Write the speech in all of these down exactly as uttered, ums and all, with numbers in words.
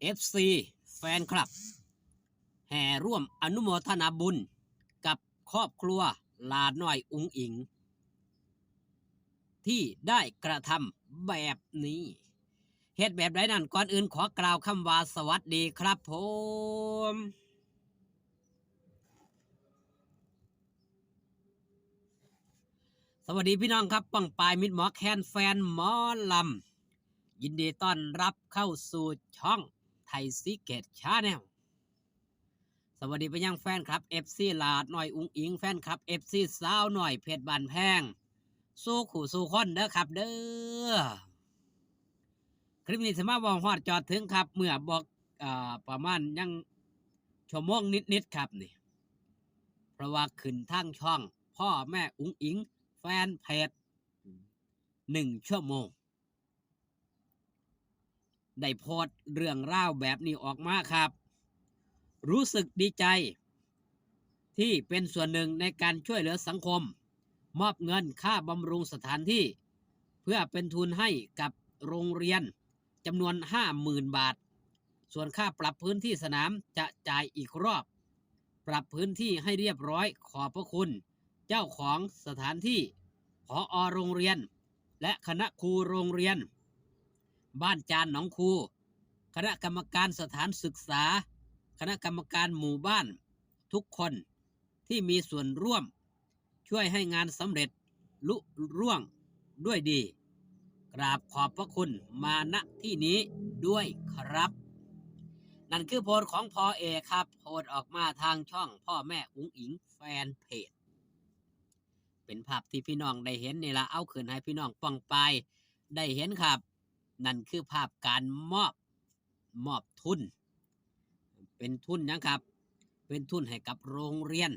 เอฟซี แฟนคลับ แห่ร่วมอนุโมทนาบุญกับครอบครัวหลาน้อยอุ๋งอิ๋ง ที่ได้กระทำแบบนี้ เฮ็ดแบบใดนั้น ก่อนอื่นขอกล่าวคำว่าสวัสดีครับผม สวัสดีพี่น้องครับ ป้องปาย มิตรหมอแคน แฟนหมอลำ ยินดีต้อนรับเข้าสู่ช่องไทยซีเกตชาแนล สวัสดีไปยังแฟนคลับ เอฟซี หลาน้อยอุ๋งอิ๋ง แฟนคลับ เอฟซี สาวน้อยเพชรบ้านแพง สู่คู่สู่คนเด้อครับเด้อ คลิปนี้สิมาเว้าฮอดจอดถึงครับ เมื่อบอก เอ่อ ประมาณยังชั่วโมงนิดๆครับนี่ เพราะว่าขึ้นทางช่องพ่อแม่อุ๋งอิ๋ง แฟนเพจ หนึ่งชั่วโมง ได้โพสต์เรื่องราวแบบนี้ออกมาครับ รู้สึกดีใจ ที่เป็นส่วนหนึ่งในการช่วยเหลือสังคม มอบเงินค่าบำรุงสถานที่ เพื่อเป็นทุนให้กับโรงเรียนจำนวน ห้าหมื่น บาท ส่วนค่าปรับพื้นที่สนามจะจ่ายอีกรอบ ปรับพื้นที่ให้เรียบร้อย ขอบพระคุณเจ้าของสถานที่ ผอ.โรงเรียน และคณะครูโรงเรียน บ้านจานหนองคู คณะกรรมการสถานศึกษา คณะกรรมการหมู่บ้าน ทุกคนที่มีส่วนร่วม ช่วยให้งานสำเร็จลุล่วงด้วยดี กราบขอบพระคุณมาณที่นี้ด้วยครับ นั่นคือโพสต์ของพ่อเอกครับ โพสต์ออกมาทางช่องพ่อแม่อุ๋งอิ๋ง แฟนเพจ เป็นภาพที่พี่น้องได้เห็นนี่ละ เอาขึ้นให้พี่น้องป้องปายได้เห็นครับ นั่นคือภาพการมอบ มอบทุน เป็นทุนหยังครับ เป็นทุนให้กับโรงเรียน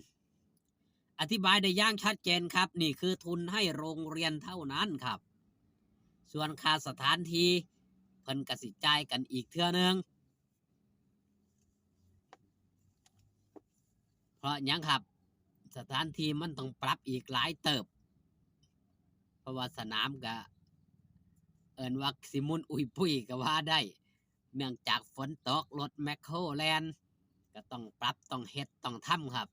อธิบายได้อย่างชัดเจนครับ นี่คือทุนให้โรงเรียนเท่านั้นครับ ส่วนค่าสถานที่เพิ่นกสิจ่ายกันอีกเทื่อหนึ่ง เพราะหยังครับ สถานที่มันต้องปรับอีกหลายเติบ เพราะว่าสนามก็เอิ้นว่าสิหมุนอุ้ยปุ้ยก็ว่าได้ เนื่องจากฝนตกรถแมคโครแล่น ก็ต้องปรับ ต้องเฮ็ด ต้องทำครับ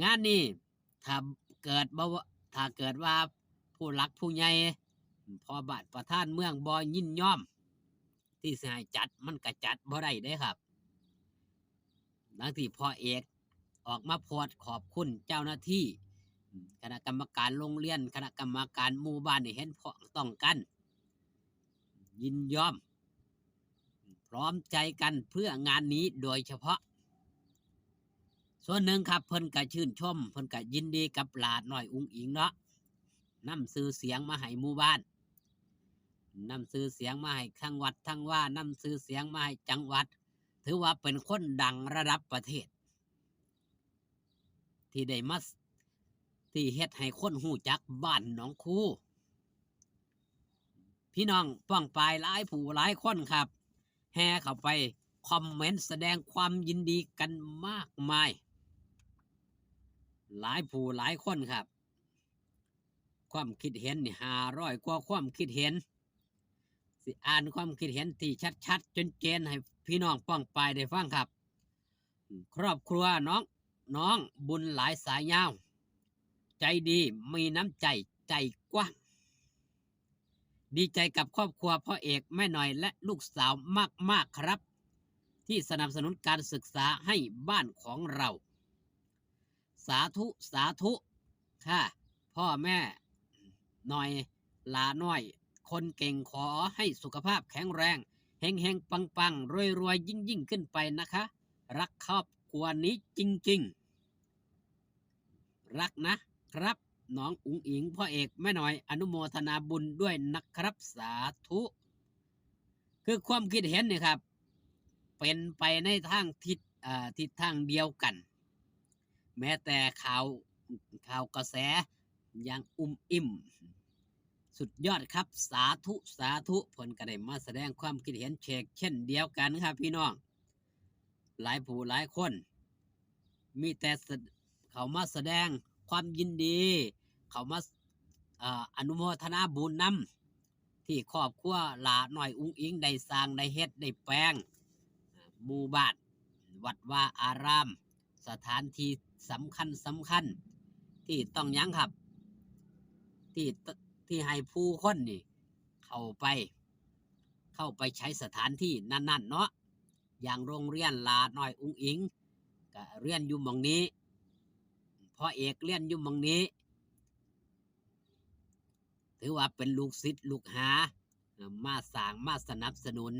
งานนี้ถ้าเกิดบ่ว่า ถ้าเกิดว่าผู้หลักผู้ใหญ่ พ่อบ้านประธานเมืองบ่ยินยอม ที่สิให้จัด มันก็จัดบ่ได้เด้ครับ ดังที่พ่อเอกออกมาโพสต์ขอบคุณเจ้าหน้าที่ คณะกรรมการโรงเรียน คณะกรรมการหมู่บ้านนี่เห็นพ้องต้องกัน ยินยอม พร้อมใจกันเพื่องานนี้โดยเฉพาะ ส่วนหนึ่งครับ เพิ่นก็ชื่นชม เพิ่นก็ยินดีกับหลาน้อยอุ๋งอิ๋งเนาะ นำชื่อเสียงมาให้หมู่บ้าน นำชื่อเสียงมาให้ทั้งวัดทั้งวา นำชื่อเสียงมาให้จังหวัด ถือว่าเป็นคนดังระดับประเทศ ที่ได้มา ที่เฮ็ดให้คนฮู้จักบ้านหนองคู พี่น้องป้องปายหลายผู้หลายคนครับ แห่เข้าไปคอมเมนต์แสดงความยินดีกันมากมาย หลายผู้หลายคนครับ ความคิดเห็นนี่ ห้าร้อย กว่าความคิดเห็น สิอ่านความคิดเห็นที่ชัดๆ เจนๆ ให้พี่น้องป้องปายได้ฟังครับ ครอบครัวน้อง น้องบุญหลายสายยาว ใจดี มีน้ำใจ ใจกว้าง ดีใจกับครอบครัวพ่อเอกแม่หน่อยและลูกสาวมากๆ ครับ ที่สนับสนุนการศึกษาให้บ้านของเรา สาธุ สาธุ ค่ะ พ่อแม่หน่อย หลาน้อย คนเก่ง ขอให้สุขภาพแข็งแรง เฮงๆ ปังๆ รวยๆ ยิ่งๆ ขึ้นไปนะคะ รักครอบครัวนี้จริงๆ รักนะครับ น้องอุ๋งอิ๋ง พ่อเอกแม่หน่อย อนุโมทนาบุญด้วยนะครับ สาธุ คือความคิดเห็นนี่ครับ เป็นไปในทางทิศ เอ่อ ทิศทางเดียวกัน แม้แต่ข่าว ข่าวกระแสยังอุ่มอิ่ม สุดยอดครับ สาธุ สาธุ เพิ่นก็ได้มาแสดงความคิดเห็นเชกเช่นเดียวกันครับพี่น้อง หลายผู้หลายคน มีแต่สะ- เขามาแสดงความยินดี เขามา เอ่อ อนุโมทนาบุญนำ ที่ครอบครัวหลาน้อยอุ๋งอิ๋งได้สร้างได้เฮ็ดได้แปลง หมู่บ้าน วัดวาอาราม สถานที่สำคัญสำคัญ ที่ต้องหยังครับ ที่ที่ให้ผู้คนนี่ เข้าไป เข้าไปใช้สถานที่นั้นๆเนาะ อย่างโรงเรียนหลาน้อยอุ๋งอิ๋ง ก็เรียนอยู่หม่องนี้ พ่อเอกเรียนอยู่หม่องนี้ ถือว่าเป็นลูกศิษย์ลูกหา มาสร้างมาสนับสนุน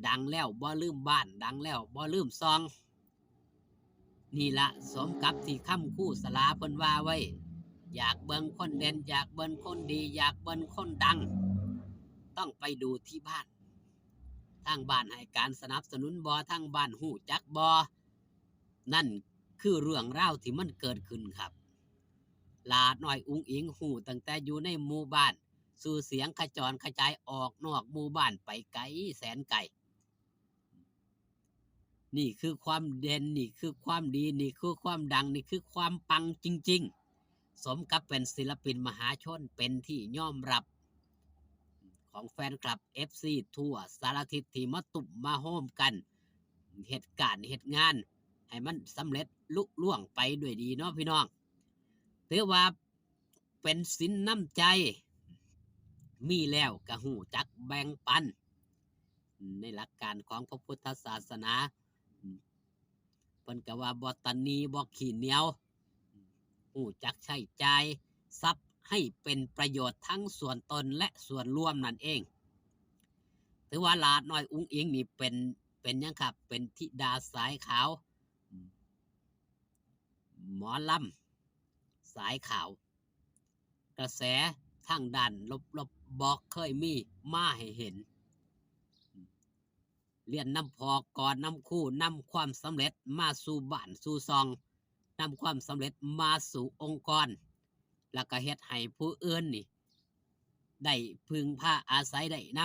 ดังแล้วบ่ลืมบ้าน ดังแล้วบ่ลืมซ่อง นี่ละสมกับที่คำครูสลาเพิ่นว่าไว้ อยากเบิ่งคนเด่น อยากเบิ่งคนดี อยากเบิ่งคนดัง ต้องไปดูที่บ้าน ทางบ้านให้การสนับสนุนบ่ ทางบ้านฮู้จักบ่ นั่นคือเรื่องราวที่มันเกิดขึ้นครับ หลาน้อยอุ๋งอิ๋งฮู้ตั้งแต่อยู่ในหมู่บ้าน ชื่อเสียงขจรขจายออกนอกหมู่บ้านไปไกลแสนไกล นี่คือความเด่น นี่คือความดี นี่คือความดัง นี่คือความปังจริงๆ สมกับเป็นศิลปินมหาชน เป็นที่ยอมรับ ของแฟนคลับ เอฟซี ทั่วสารทิศที่มาตุ้มมาโฮมกัน เฮ็ดการเฮ็ดงาน ให้มันสำเร็จลุล่วงไปด้วยดีเนาะพี่น้อง ถือว่าเป็นศีลน้ำใจ มีแล้วก็ฮู้จักแบ่งปัน ในหลักการของพระพุทธศาสนา เพิ่นก็ว่าบ่ตะหนี่บ่ขี้เหนียว ฮู้จักใช้จ่ายทรัพย์ให้เป็นประโยชน์ทั้งส่วนตนและส่วนรวมนั่นเอง ถือว่าหลาน้อยอุ๋งอิ๋งนี่เป็น เป็นหยังครับ เป็นธิดาสายขาว หมอลำสายขาว กระแสทางด้านลบๆบบ่เคยมีมาให้เห็น เรียนนำพ่อก่อน นำครู นำความสำเร็จมาสู่บ้านสู่ซ่อง นำความสำเร็จมาสู่องค์กร แล้วก็เฮ็ดให้ผู้อื่นนี่ ได้พึ่งพาอาศัยได้น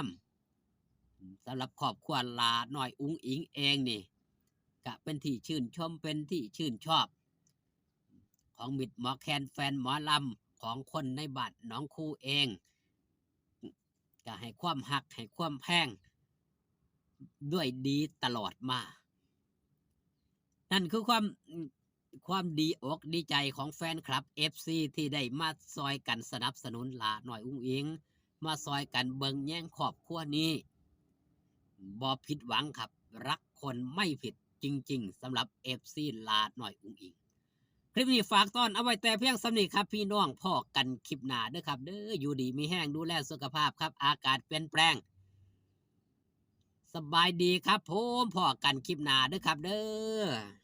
ำ สำหรับครอบครัวหลาน้อยอุ๋งอิ๋งเองนี่ ก็เป็นที่ชื่นชม เป็นที่ชื่นชอบ ของมิตรหมอแคน แฟนหมอลำ ของคนในบ้านหนองคูเอง ก็ให้ความฮัก ให้ความแพง ด้วยดีตลอดมา นั่นคือความ ความดีอกดีใจของแฟนคลับ เอฟซี ที่ได้มาซอยกันสนับสนุนหลาน้อยอุ๋งอิ๋ง มาซอยกันเบิ่งแยงครอบครัวนี้ บ่ผิดหวังครับ รักคนไม่ผิดจริงๆ สำหรับ เอฟซี หลาน้อยอุ๋งอิ๋ง คลิปนี้ฝากตอนเอาไว้แต่เพียงส่ำนี้ครับพี่น้อง พ้อกันคลิปหน้าเด้อครับเด้อ อยู่ดีมีแฮง ดูแลสุขภาพครับ อากาศเปลี่ยนแปลง สบายดีครับผม พ้อกันคลิปหน้าเด้อครับเด้อ